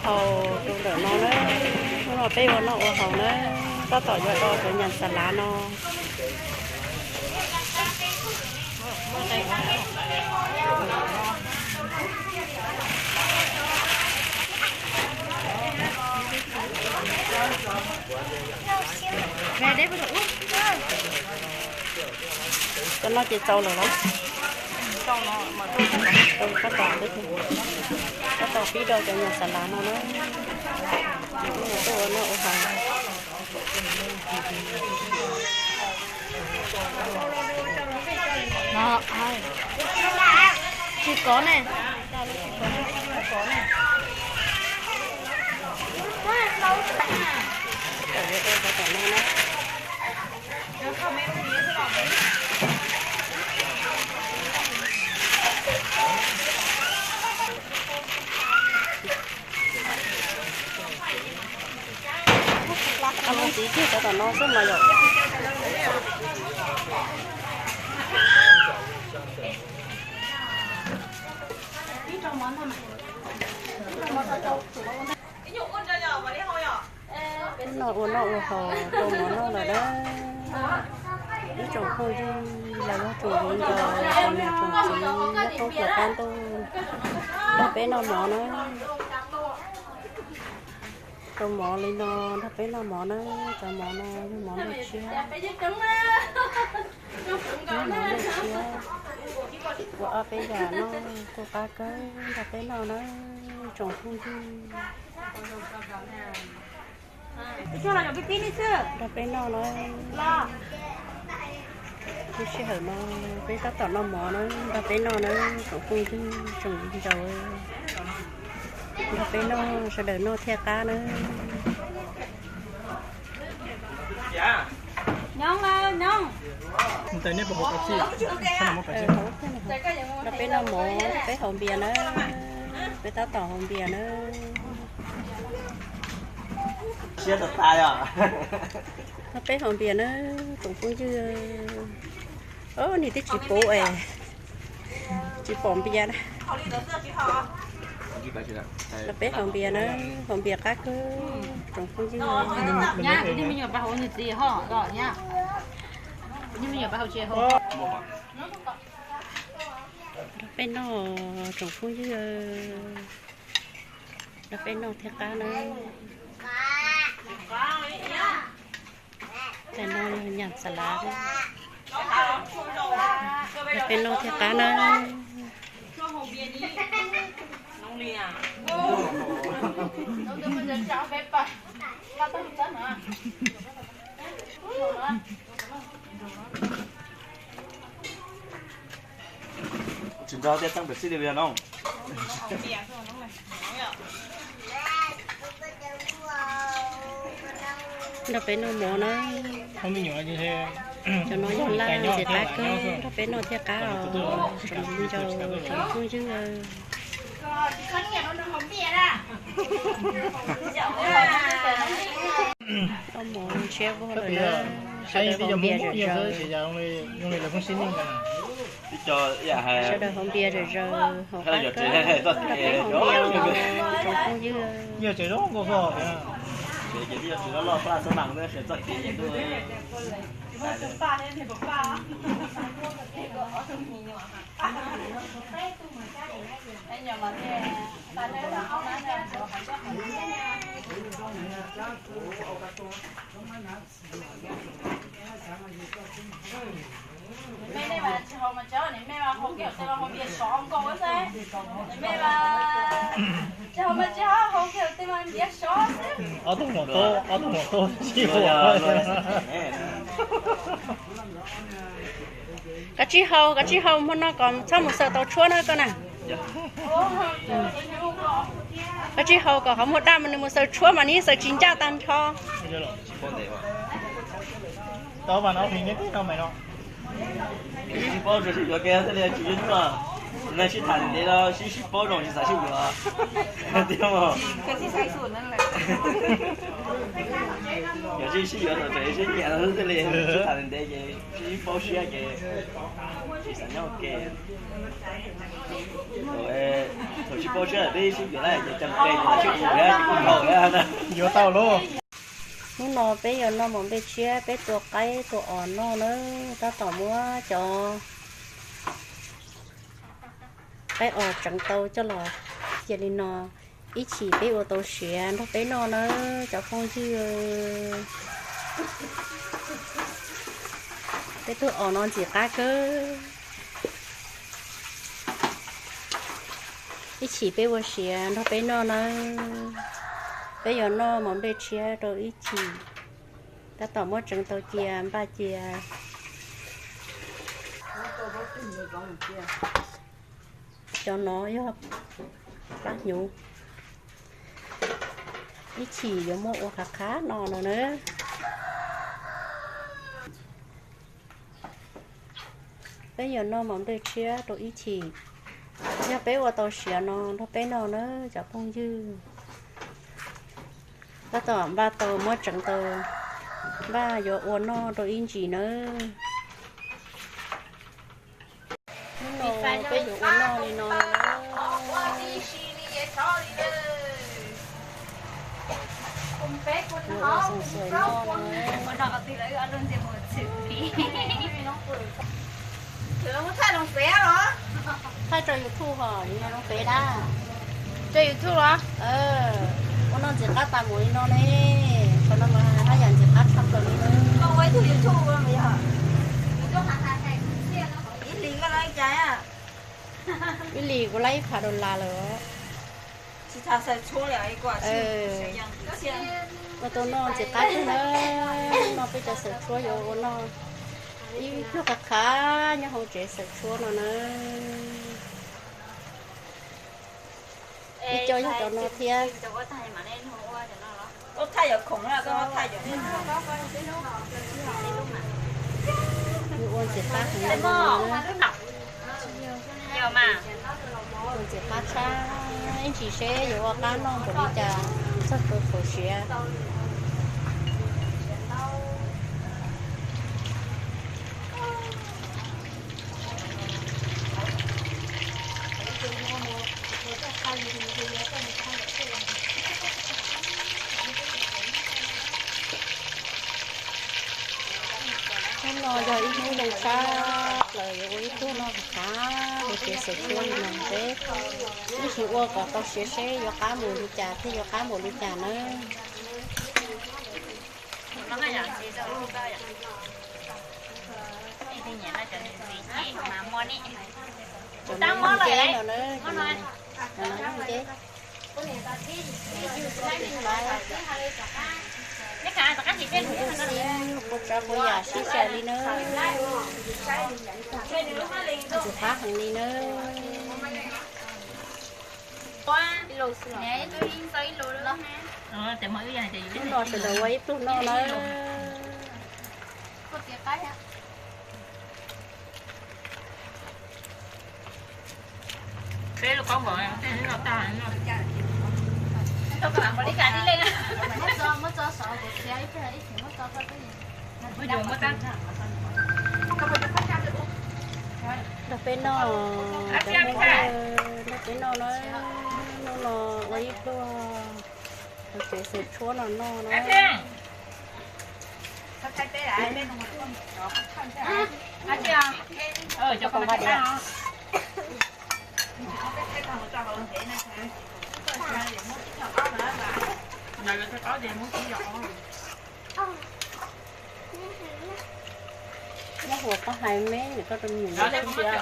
Haus rau ntawm no na, hnub no peb ua noj ua haus na, tab tom yuav do cov nyas xas lav no. Cov no ces txaus lawm los? Tab tom, tab tom pib do cov nyas xas lav no na, tuaj ua noj ua haus. Tsis kov ne. Ab, muab ntxiv kiag cov tom no xwb mas yom. Hnub no ua noj ua haus rau mov noj lawm na. Ib tsoom phooj ywg los yog tsoom viv ncaus, tsoom niam tsoom txiv nyob thoob plaws qab ntuj, nrog peb noj mov na. Rau mov li no, nrog peb noj mov na. Cov mov no yog mov nplooj tshiab, yog mov nplooj tshiab. Ua ob peb yam noj kuj qab kawg, nrog peb noj na tsoom phooj ywg. Nrog peb noj na. Lub sij hawm no peb tab tom noj mov na, nrog peb noj na tsoom phooj ywg tsoom viv ncaus. Nrog peb noj, sawv daws noj thiaj qab na. Nrog peb noj mov, peb haus npias na. Peb tab tom haus npias na. Nrog peb haus npias na tsoom phooj ywg. Ob, niag twb tsis puv es tsis pom npias na. Nrog peb haus npias na, haus npias qab kawg tsoom phooj ywg. Nrog peb noj tsoom phooj ywg, nrog peb noj thiaj qab na. Tais no yog nyam xas lav, nrog peb noj thiaj qab na. Tsis nrog tiaj txeeb pem xij li no. Nrog peb noj mov na. Cov no yog laj ntxim qab kawg, nrog peb noj thiaj qab os tsoom viv ncaus tsoom phooj ywg. Noj mov ntshiab vog lawm na. Sawv daws haus npias zom zaws. Sawv daws haus npias zom zaws, haus qab kawg, nrog peb haus npias os tsoom phooj ywg. Ob tug maum tub, ob tug maum tub tsis haus. Koj tsis haus, koj tsis haus, hmo no kom txhob mus xaws tau tshuab na koj na. Koj tsis haus kom qhov muag daj mas nws mus xaws tshuab mas nws xaws tsis ncaj tag nrho. No sib tham ntev los sib sib paub zoo tsis xav sib yuav. Tiag mas. Yog sib sib yuav tau tseem sib nyiam xwb li, sib tham ntev ces sib paub siab ces tsis xav nyob ua ke. Thaum sib paub siab peb sib yuav lawm ces cam pe ces sib yuav tsis tau na. Yuav tau lauj. Hnub no peb yuav noj mov nplej tshiab, peb tua qaib tua os noj na, tab tom muab cov qaib os tseev tau coj los cia li no, ib chim peb ua tau siav nrog peb noj na cov phooj ywg. Peb tug os no ntxim qab kawg. Ib chim peb ua siav nrog peb noj na. Peb yuav noj mov nplej tshiab rau ib chim. Tab tom muab tseev tau cia npaj cia. Cov no yog plab hnyuv, ib chim yuav muab ua qab qab no no na. Peb yuav noj mov nplej tshiab rau ib chim. Yog peb ua tau siav no nrog peb noj na cov phooj ywg. Tab tom npaj tau muab tseev tau, npaj yuav ua noj rau ib ntsis nawb. Hnub no peb yuav ua noj li no. Yuav ua xoom xuaim noj no. Thaij rau YouTube hos, zoo pem dab. Rau YouTube los? Ua noj ntxim qab tas mus li no ne. Qhov no mas haj yam ntxim qab tshaj plaws li na. Ib lis kuv laib ib phav dollar lawm. Ua tau noj ntxim qab kawg na. No peb cov xawm tshuab yuav ua noj ib pluag qab qab nyob hauv tsev xawm tshuab no na. Ib co yog cov no thiab. Yuav ua ntxim qab heev li no. Ua ntxim qab tshaj, ib ntsis seb yuav ua qab noj npaum li cas txog rau thaum siav. Hnub no yog ib hnub zoo tshaj plaws yuav ua ib pluag noj qab hauv tsev xawm tshuab li no peb ib sim ua kom tau siav seb yuav qab mus li cas thiab yuav qab npaum li cas nawb. Cov no yog nceb no na, cov no yog nceb. Ntxim qab, ntxim qab, puas tsav puas yam sib xyaw li nawb. Ntxim qab heev li nawb. Hnub no sawv daws ua ib pluag noj nawb. Nrog peb noj, cov Hmoob, nrog peb noj na, hnub no ua ib pluag hauv tsev xawm tshuab no noj na. Nyob hauv koj hais me nim koj rau me nyuam sib ntsia no.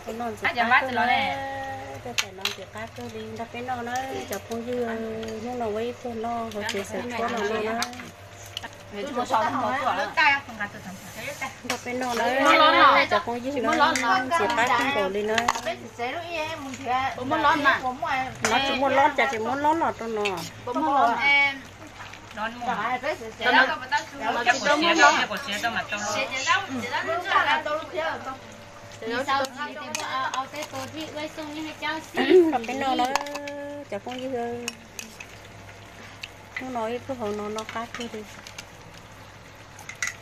Ua noj ntxim qab kawg na, tej tais no ntxim qab kawg li, nrog peb noj na cov phooj ywg, hnub no ua ib pluag noj hauv tsev xawm tshuab no noj na. Nrog peb noj na, cov phooj ywg na, ntxim qab kawg nkaus li na. No tsis muaj lob, cas tsis muab lob los rau no. Nrog peb noj na, cov phooj ywg. Hnub no ib pluag hauv no noj qab kawg li.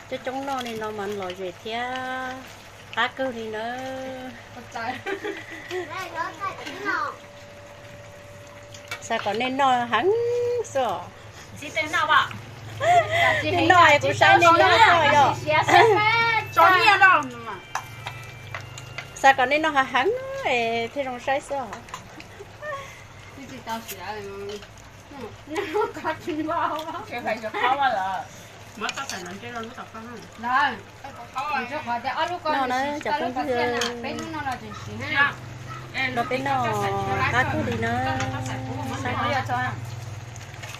Coob coob noj li no mas lom zem thiab qab kawg li na. Xav kom nej noj heev xwb os. Nej noj es kuv saib nej noj xwb yom. Xav kom nej noj heev heev es thiaj zoo saib xwb os. Noj na cov phooj ywg, nrog peb noj qab kawg li na.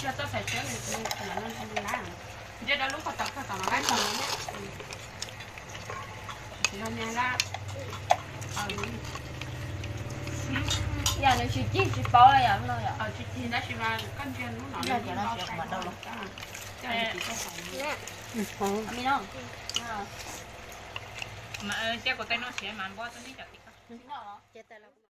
Yog nws tsis cig tsis paub yom, no yom.